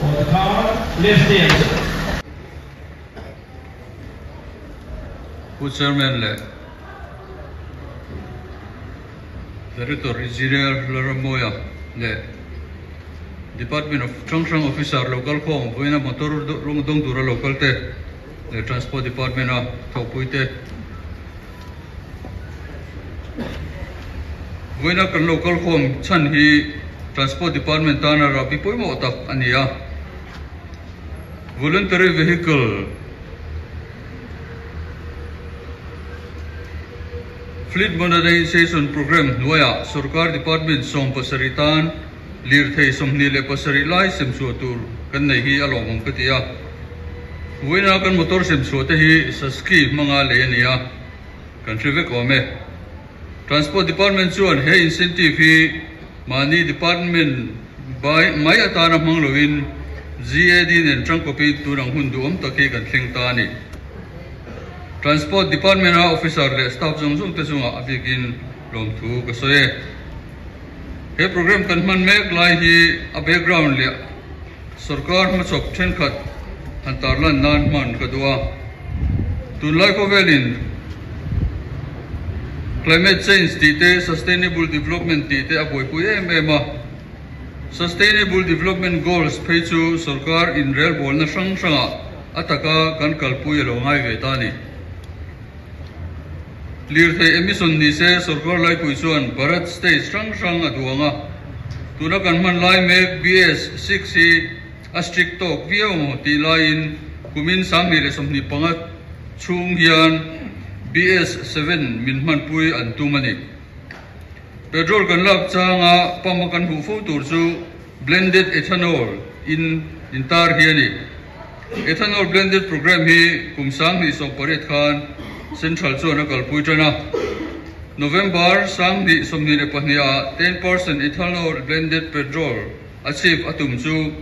For the car, lift the engine. Pu Chairman leh Director Engineer Lalrammawia leh Department of hrang hrang Officer lo kal khawm vawiina motor rawng dawng tura lo kal te leh Transport Department a thawhpui te vawiina kan lo kal khawm chhan hi Transport Department tana rahbi pawimawh tak a ni a, Voluntary Vehicle Fleet Modernisation Programme hnuaiah sorkar department 17 tan lirthei 27 lai semchhuah tur kan nei hi a lawmawm ka ti a. Vawiina kan motor semchhuah te hi Saski hmanga lei a ni a, kan hre vek awm e. Transport Department chuan he incentive hi mahni department mai atana hmang loin GAD nen tangkawpin tun ang hun duhawm tak hi kan thleng ta a ni. Transport Department a officer leh staff zawng zawng te chungah a bikin lawmthu ka sawi e. He program kan hman mek lai hi a background leh sorkar hmachhawp thenkhat han tarlan nan hman ka duh a. Tunlai khawvelin climate change tih te, sustainable development tih te a buaipui em em a. Sustainable Development Goals phei chu sorkar inrelbawlna hrang hrangah a taka kan kalpui a lo ngai ve ta a ni. Lirthei emission ni se sorkar laipui chuan Bharat state hrang hrang a duang a, tuna kan hman lai mek BS 6 hi a strict tawk viau maw tih laiin kumin 2025 chhung hian BS 7 min hmanpui an tum a ni. Petrol kan lak changa pump a kan hmuh fo tur chu blended ethanol in intar hi a ni. Ethanol blended programme hi kum 2018 khan Central chuan a kalpui tan a. November 2022 ah 10% ethanol blended petrol achieve a tum chu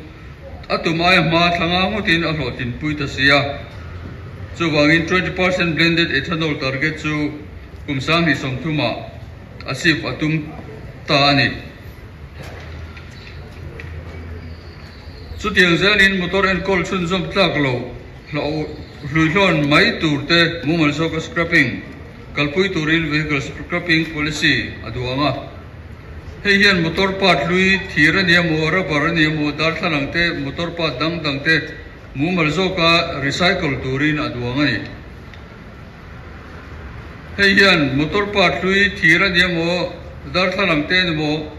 a tum aia hma thlanga ngawtin a hlawhtlinpui ta si a. Chuvangin 20% blended ethanol target chu kum 2030 ah achieve a tum ta a ni. Chutiang zelin motor enkawl chhunzawm tlak lo hluihlawn mai tur te mumal zawka scrapping kalpui turin vehicle scrapping policy a duang a. Hei hian motor part hlui thir a ni emaw, rubber a ni emaw, darthlalang te, motor part dang dang te mumal zawka recycle turin a duang a ni. Hei hian motor part hlui thir a ni emaw, darthlalang te a ni maw,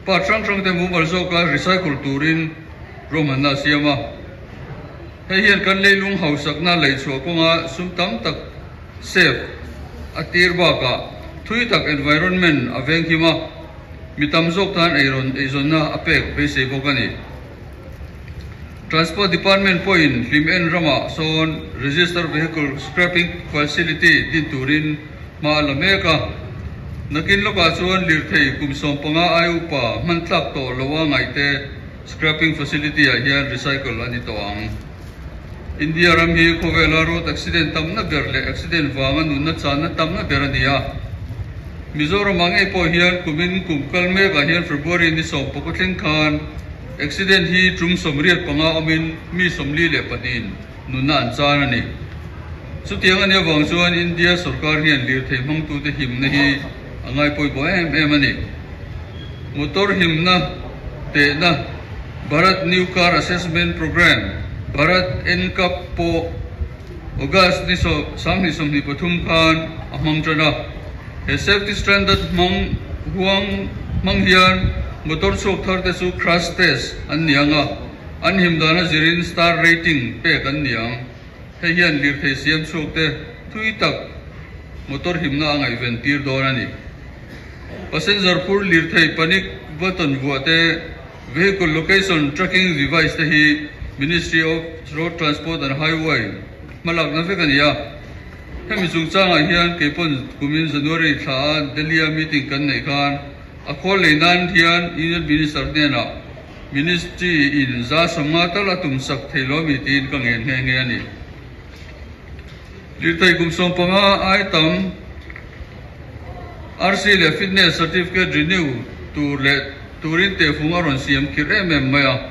part hrang hrang te mumal zawka recycle turin ruahmanna a siam a. Hei hian kan leilung hausakna leichhuah kawnga sum tam tak save a tir bakah thui tak environment a venghim a, mi tam zawk tan eirawn eizawnna a pek beisei bawk a ni. Transport Department pawhin hlim en ramah sawn Register Vehicle Scrapping Facility din turin hma a la mek a. Nakin lawkah chuan lirthei kum 15 ai upa hman tlak tawh loa ngaihte scrapping facility ah hian recycle a ni tawh ang. India ram hi khawvela road accident tamna ber leh accident vanga nunna channa tamna ber a ni a. Mizoram ah ngei pawh hian kumin kum kal mek ah hian February ni 10 thleng khan accident hi tum 85 awmin mi 42 in nunna an chan a ni. Chutiang a nih avang chuan India sorkar hian lirthei hmangtute himna hi a ngai pawimawh em em a ni. Motor himna tehna Bharat New Car Assessment Programme, Bharat NCAP, pawh August ni 2023 khan a hmang tan a. He safety standard hmang huang hmang hian motor chhuak thar te chu crash test an ni ang a, an him dana zirin star rating pek an ni ang. Hei hian lirthei siam chhuak te thui tak motor himna a ngaihven tir dawn a ni. Passenger phur lirthei panic button vuah te, vehicle location tracking device te hi Ministry of Road Transport and Highway hmalakna vek a ni a. Hemi chungchangah hian keipawn kumin January thla a Delhi-a meeting kan neih khan a khawl lei nan hian Union Minister hnenah Ministry in za 50 tal a tum sak thei lo mi tiin ka ngen nghe nghe a ni. Lirthei kum 15 ai tam RC leh fitness certificate renew tur leh turin tehfung a rawn siam khirh em em mai a.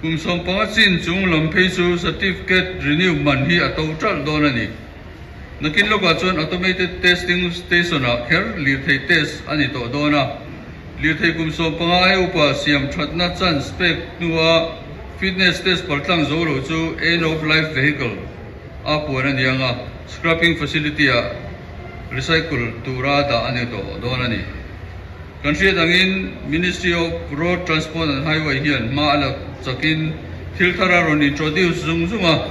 Kum 15 chin chung lam phei chu certificate renew man hi a to ṭalh dawn a ni. Nakin lawkah chuan automated testing station-ah kher lirthei test a ni tawh dawn a. Lirthei kum 15 ai upa siam thatna chance pek hnua fitness test paltlang zo lo chu end of life vehicle a puan a ni ang a, scrapping facility-ah recycle tura dah a ni tawh dawn a ni. Kan hriat angin Ministry of Road Transport and Highway hian hma a la chakin thil thar a rawn introduce zung zung a,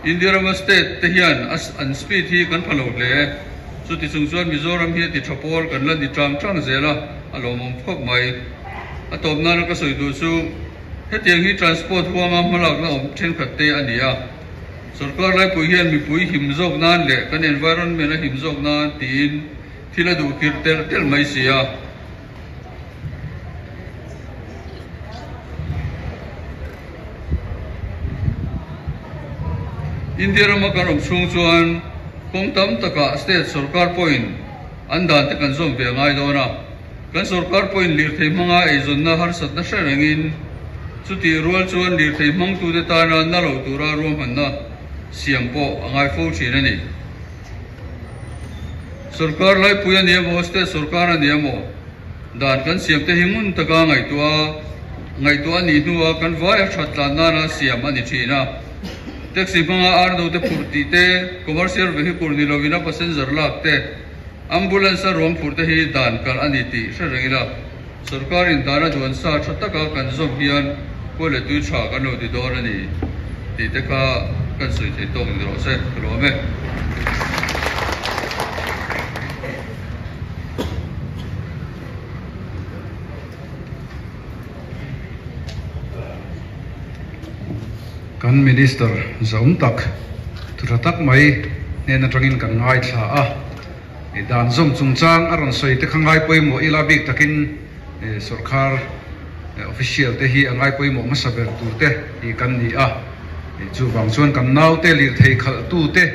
India rama state te hian an speed hi kan pha lo hle. Chuti chung chuan Mizoram hi a ti tha pawl kan la ni tang tang zel a, a lawmawm khawp mai. A tawp nana ka sawi duh chu hetiang hi transport huanga hmalakna awm thenkhat te a ni a. Sorkar laipui hian mipui him zawk nan leh kan environment a him zawk nan tiin Thil a duh tirh telh telh mai si a. India rama kan awm chhung chuan kawng tam takah state sorkar pawhin an dan te kan zawm ve a ngai dawn a. Kan sorkar pawhin lirthei hmanga eizawnna harsatna hre rengin chutih rual chuan lirthei hmangtute tana na lo tura ruahmanna siam pawh a ngai fo thin a ni. Sorkar laipui a ni emaw, state sorkar a ni emaw, dan kan siam te hi ngun taka ngaihtuah ngaihtuah a nih hnua kan vai a that tlan nana siam a ni thin a. Taxi hmanga arno te phurh tih te, commercial vehicle ni lovin a passenger lak te, ambulance a ruang phurh te hi dan kalh a ni tih hre reng ila. Sorkarin dan a duan sa tha taka kan zawm hian khua leh tui tha kan lo ti dawn a ni tih te kha kan sawi thei tawk ni rawh se, ka lawm e. Kan Minister zahawm tak, thu tha tak mai hnen atangin kan ngaithla a. Dan zawm chungchang a rawn sawi te kha ngai pawimawh ila bik takin sorkar official te hi a ngai pawimawh hmasa ber tur te hi kan ni a. Chuvang chuan kan naute lirthei khalh tu te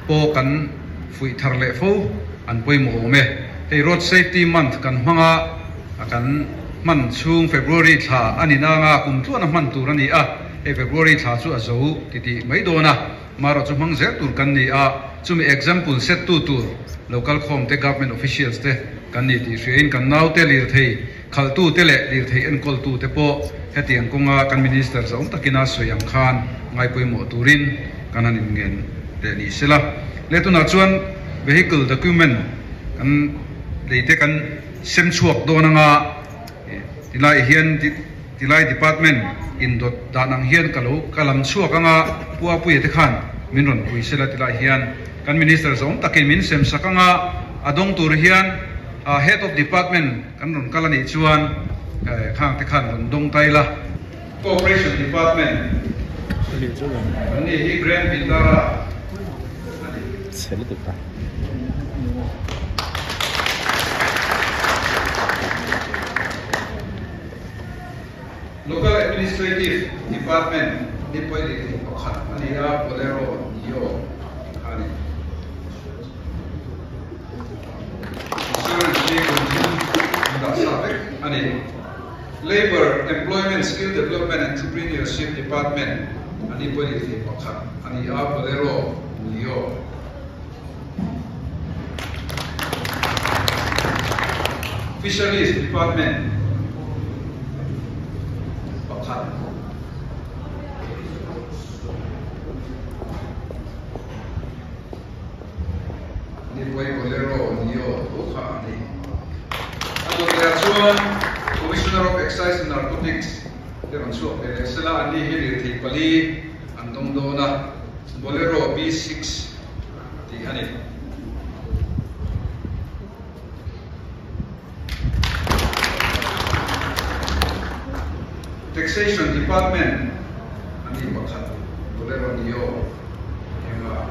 pawh kan fuih thar leh fo an pawimawh awm e. Hei Road Safety Month kan hmang a, kan hman chhung February thla a ni nanga kum tluan a hman tur a ni a, hei February thla chu a zo titih mai dawn a. Marawh chu hmang zel tur kan ni a, chumi example set tu tur local khawm te government officials te kan ni tih hriain kan naute lirthei khalhtu te leh lirthei enkawltu te pawh hetiang kawnga kan minister zawng takina sawi ang khan ngaipawimawh turin kan han inngen leh ni sela. Leh tunah chuan vehicle document kan lei te kan sem chhuak dawn anga tilai hian Tilai department in dawt dan ang hian ka lo ka lam chhuak anga Pu Apuia te khan min rawn pui sela tilai hian kan minister zawng takin min sem sak anga a dawng tur hian head of department kan rawn kal anih chuan khang te khan rawn dawng tai la. Cooperation department an ni hi Grand Vitara a ni. Local Administrative Department ni pawih leh thei pakhat a ni a, Bolero Neo tih kha a ni. Insurance hi kum thum an dah sa vek a ni. Labour, Employment, Skill Development and Entrepreneurship Department a ni pawih leh thei pakhat a ni a, Bolero Neo. Fisheries Department pakhat. Nipui Bolero Neo tho kha a ni. A dawtleh chuan Commissioner of Excise and Narcotics te rawn chhuak ve leh sela, anni hi lirthei pali an dawng dawn a, Bolero B6 tih a ni. Taxation Department a ni pakhat Bolero Neo enga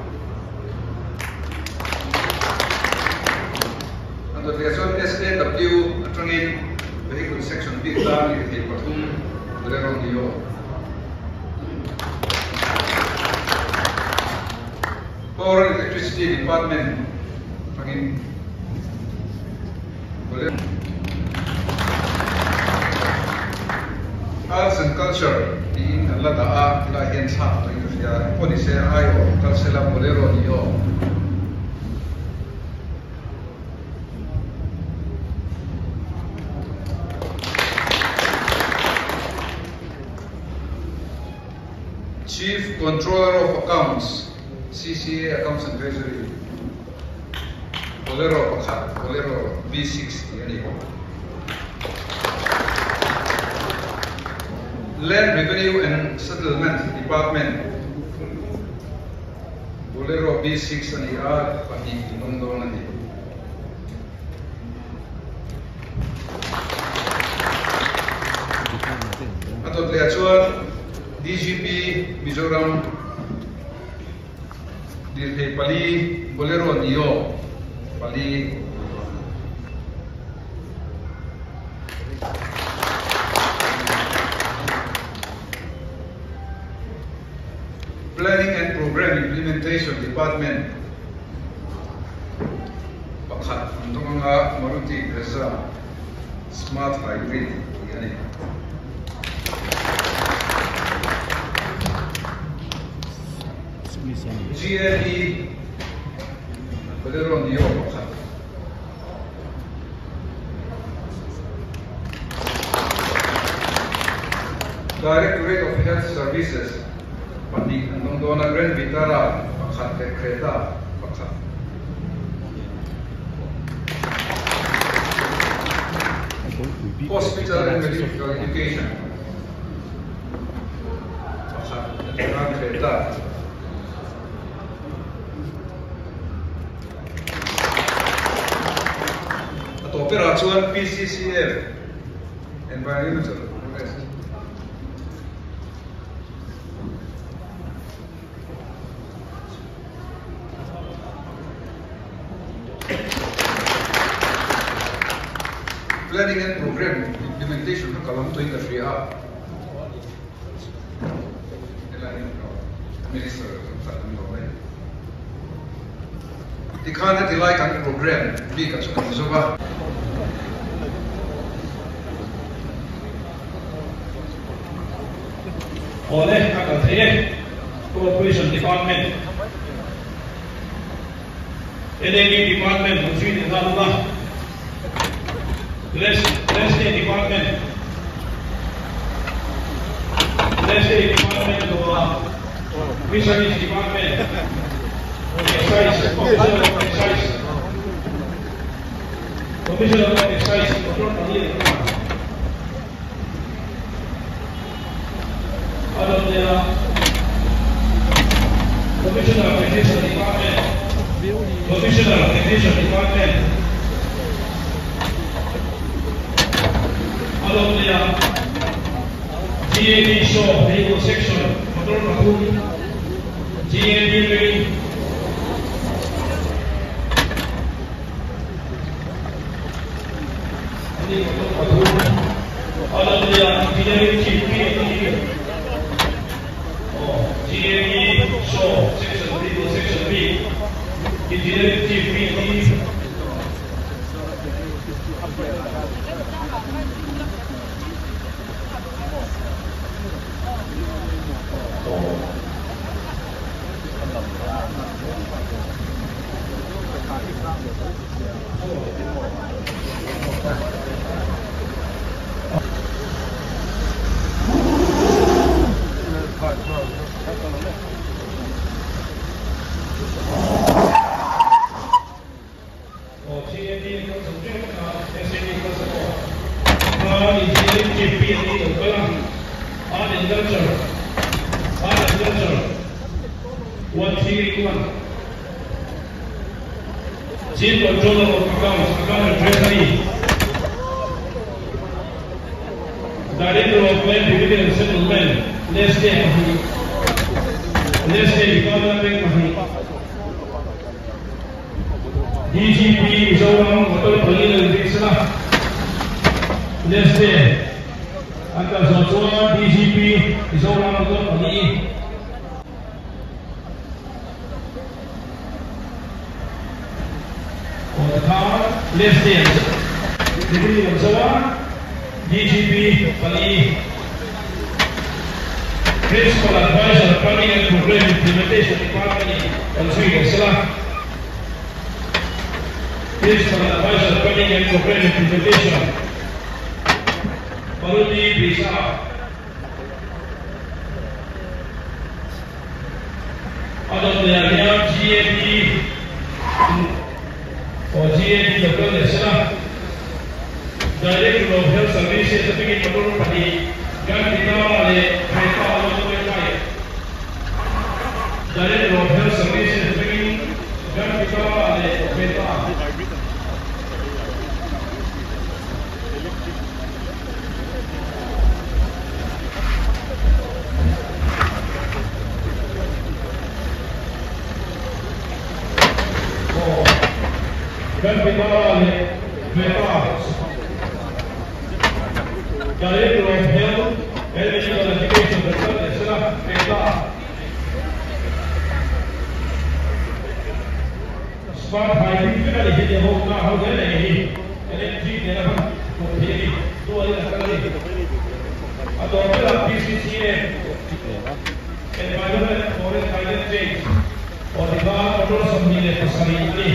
a dawt leh chuan SAW atangin Vehicle Section bik tan lirthei pathum Bolero Neo. Power and Electricity Department atangin Bolero. Arts and Culture tiin kan la dah a, tilai hian thlak tawhin ka hria. Engpawh ni se aiawh kal sela Bolero ni aw. Chief Controller of Accounts, CCA Accounts and Treasury, Bolero pakhat, Bolero B6 tih a ni. Land Revenue and Settlement Department, Bolero B6 a ni a, pahnih in awm dawn a ni. A dawt leh ah chuan DGP Mizoram Lirthei pali Bolero Neo pali Planning and Programme Implementation Department pakhat an dawng anga Maruti Brezza Smart Hybrid tih a ni. GAD Bolero Neo pakhat. Directorate of Health Services pahnih an dawng dawn a, Grand Vitara pakhat leh Creta pakhat. Hospital and Medical Education pakhat atanga Creta. A tawp berah chuan PCCF Environmental Forest. Planning and Programme Implementation kha ka lam tawhin ka hria a. Helai hian ka Minister tam tak an lo mai. Tikhan heti lai kan programme bik ah chu kan zo a. Awle a kal thei e, Cooperation Department, LAD Department an zui leh nghal ula, Leste Department, Leste Department lova Fisheries Department, Excise, Officer of Excise, Commissioner of Excise, Doctor Pali leh nghal. Commissioner of Taxation Department, Commissioner of Taxation Department, a dawt leh a GAD Show Vehicle Section motor pathum GAD Main Ani motor pathum a dawt leh a Engineering Chief PAD Aw GAD Show Section Vehicle Section B Engineering Chief PAD. Aw CAD kal chho tep a, SAD kal chho aw. A engineering chief PNE lo kal a, Art and Culture, Art and Culture, 1381. Chief Controller of Accounts, Account and Treasury, Director of Land Revenue and Settlement, Leste pahnih, Leste Department veng pahnih. DGP Mizoram Motor pali la inrin sela Leste an kal zawh chuan DGP Mizoram Motor pali aw tikhan Leste an degree an zo a DGP pali. Principal Adviser, Planning and Programme Implementation Department in rawn zui leh sela. Principal Adviser, Planning and Programme Implementation, Maruti Brisa. A dawt leh ah hian GAD aw GAD lo kal leh sela. Director of Health Services atangin motor pahnih Gandhidhama leh Haifa 1.5 Director of Health Services atangin Gandhidhama leh Haifa. Gandhidhama leh Haifa. Director of Health and Medical Education Doctor leh sela Haifa. Smart hybrid vek a ni hi tia ho car ho zel nei hi electric nena hman kawp theih a ni tualin a kal a ni. A tawp berah PCCF Environment and Forest Climate Change aw tikha motor 27 a ni.